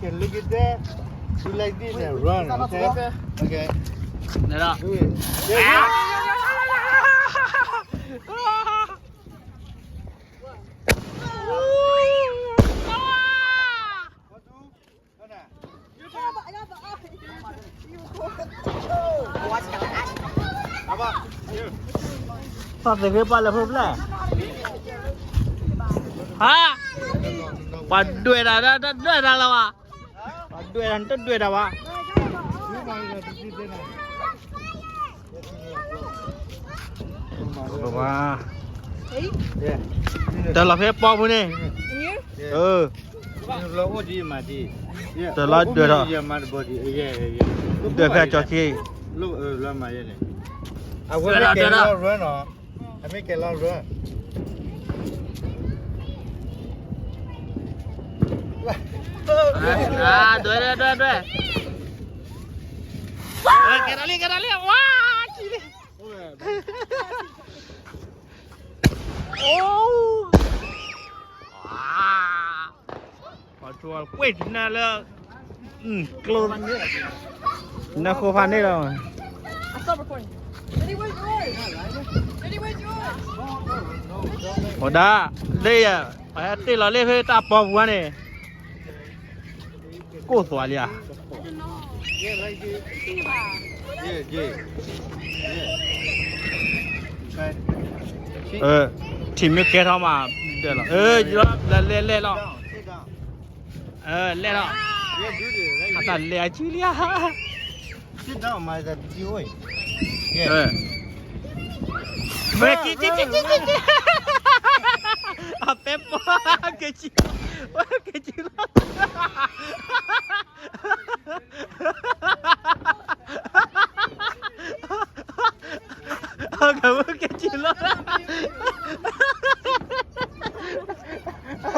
Can lick it there. Do like this and run, okay? Okay. Okay. လဲၤလီၤ. Do it. Yeah. သးသ့ၣ်ဂ့ၤပှၤလၢဖိဖျဲၣ်, ဟါ, ပှၤဒွဲၣ်တၢ်, တဒွဲၣ်တၢ်လၢၤဘၣ်, ပှၤဒွဲၣ်တၢ် တဒွဲၣ်တၢ်ဘၣ်. တၢ်လီၤဖဲပီပူၤန့ၣ်, တၢ်လီၤဒွဲၣ်ထီၣ်, ဒွဲၣ်ဖဲကၠီခံ, အဝဲမ့ၢ်ကဲလီၤရၢနီၤ, အမ့ၢ်ကဲလီၤရၢ, ဒွဲၣ်, ဒွဲၣ်, ဒွဲၣ်, ကဲထီၣ်လံ ကဲထီၣ်လံ, ဝါ, ကံလံ, အိ, ပှၤကွၢ်နၤလၢ, ကျိ, နၢ်ဃိဖးန့ၣ်လီၤ. ဝဲဒၣ်, လၢယၤ, ပဟဲတ့ၢ်လီၤလၢဖဲတၢ်ပီပူၤန့ၣ်, ကိၢ်သွးလံဧါ. ထံၣ်မ့ၢ်ကဲထီၣ်မး, ဒၢလီၤ, လဲၤလဲၤလဲၤလီၤ, လဲၤလီၤ, အတၢ်လဲၤအစုလံဧါ. အဖဲပှၤကဲစု, ကဲစုလီၤ. ကဲစုလီၤ, ရ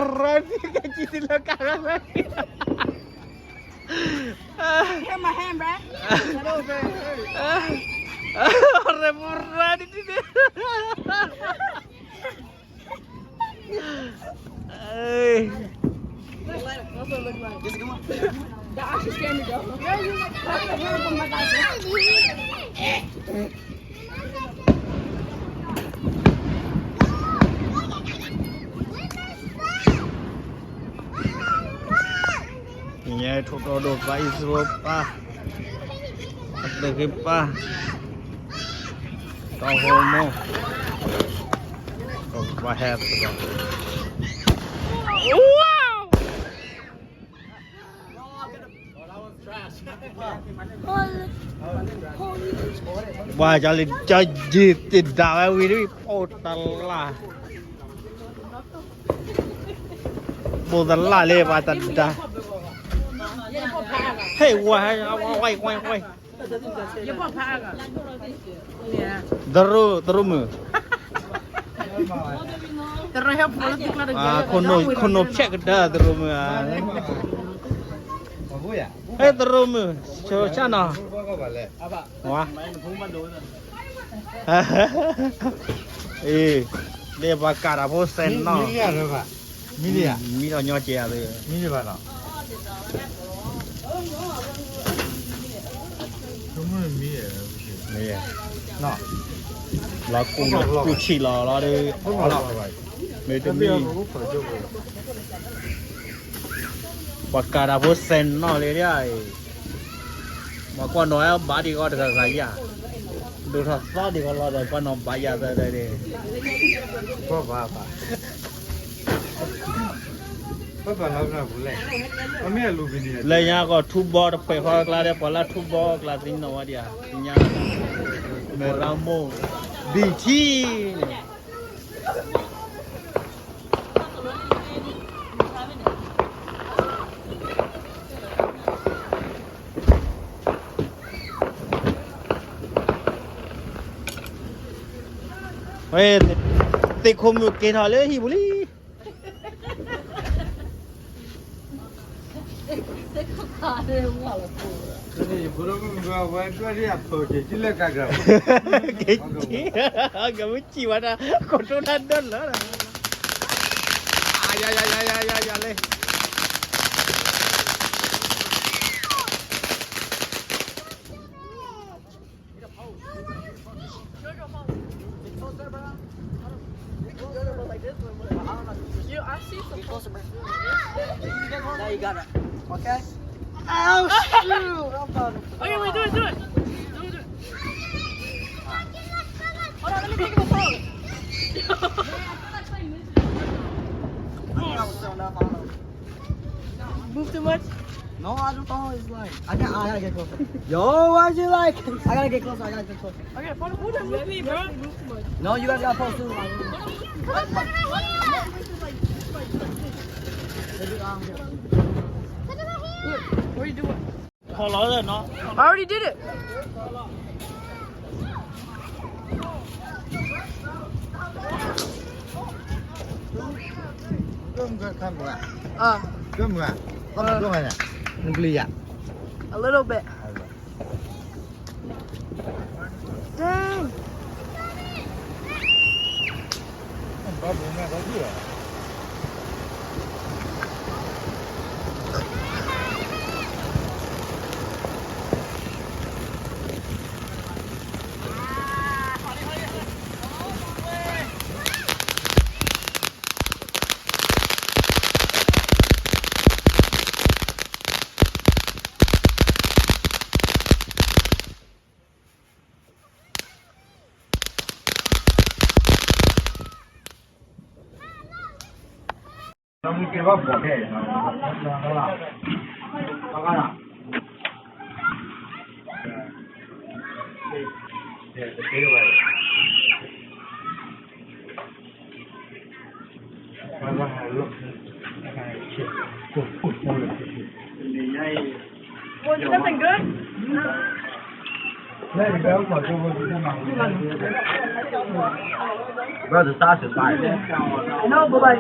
ၢဒ်ကဲစုလီၤကါရၢ, ရၢမရၢဒ်န့ၣ် ညါထိၣ်တီဒိၣ်ပၢ်အံၣ်စရ့လးပၢ်, အသုးက့ပၢ်, တီဟိမိၢ်, ပှၤဟဲသကိး ပှၤကလံၤကၠီယံၤသ့ၣ်ဒၣ်ဝဲဝံၤဒ် ပိၢ်တလၢ်, ပိၢ်တလၢ်လၢပှၤတဒၣ်, ဟဲဝဲ, ဝဲ, ဝဲ, ဝဲ, တရူး, တရူးမုၢ်, ခိၣ်နူာ်ဖျဲးကတၢၢ် တရူးမုၢ်ဧါ, ဟဲတရူးမုၢ်, ဆိကၢ်နီၤ, ဝါ, အ့, ဒ်ပှၤကးတၢ်ဖိစဲးနီၤ, မံလံဧါ, မံလံဧါ, မံလီၤညီကဲဧါ, မံလံဘၣ်နီၤ, လီၤကူၣ်ဆံးလီၤလီၤဒီး, မ့ၢ်တမံၤ, ပှၤကးတၢ်ဖိစဲးနီၤလံဒ်အံၤ, ပှၤကွၢ်နီၤဘၣ်ဒံးကီးတဂၤဂၤယၤ, ဒိၣ်ထီၣ်သီဒံးကီးလီၤဒီး ကွၢ်နီၤဘၣ်ယၤသၢဒဲး, လၢညါကီၢ်ထူဘီတဖှဲးဃီကျါဒီး ပှၤလၢထူဘီကျါသ့ၣ်နီၣ်ဝဲဒံးဧါ, သ့ၣ်ညါ, မ့ၢ်ရမိၢ်, ဘံၣ်ထံန့ၣ် ဝဲ, သ့ၣ်ခိၣ်မုၣ်က့ၤထီၣ်လၢဟံၣ်ပူၤလံ, က့ၤက့ၤ, ကမ့ၢ်စံးဝဲဒၣ် ကီၢ်တိတၢ်ဒၢလၢာ်, ယၤယၤယၤယၤယၤလံ, Got it. Okay. Oh, shoot! I'm about to Okay, wait, do it, do it. Do it, do it. Hold on, let me take the phone. I thought I was still enough. I don't know. Move too much? No, I don't know. It's like I got. I gotta get closer. Yo, why'd you like? I gotta get closer. I gotta get closer. Okay, follow, who done with me, bro? No, you guys got close too. Come on, come on, come on. Look, what are you doing? I already did it. Come on. Uh, come on. Uh, a little bit. Dang. Was it something good? Brother, stop it, fire. No, but like,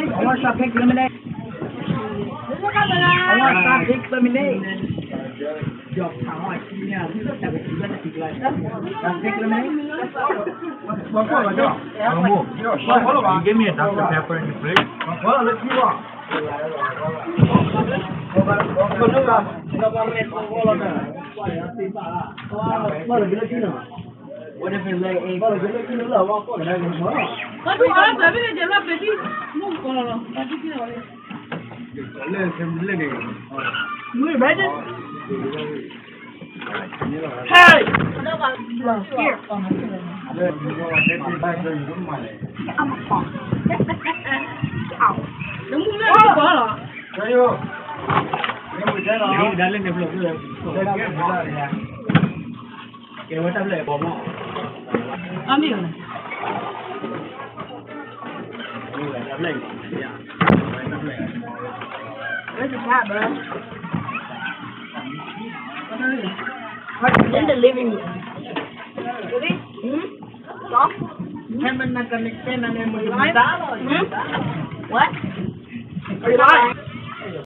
I want some pink lemonade. I want some pink lemonade. Some pink lemonade. Can you give me a Doctor Pepper in the fridge? In the living room. Hmm? What?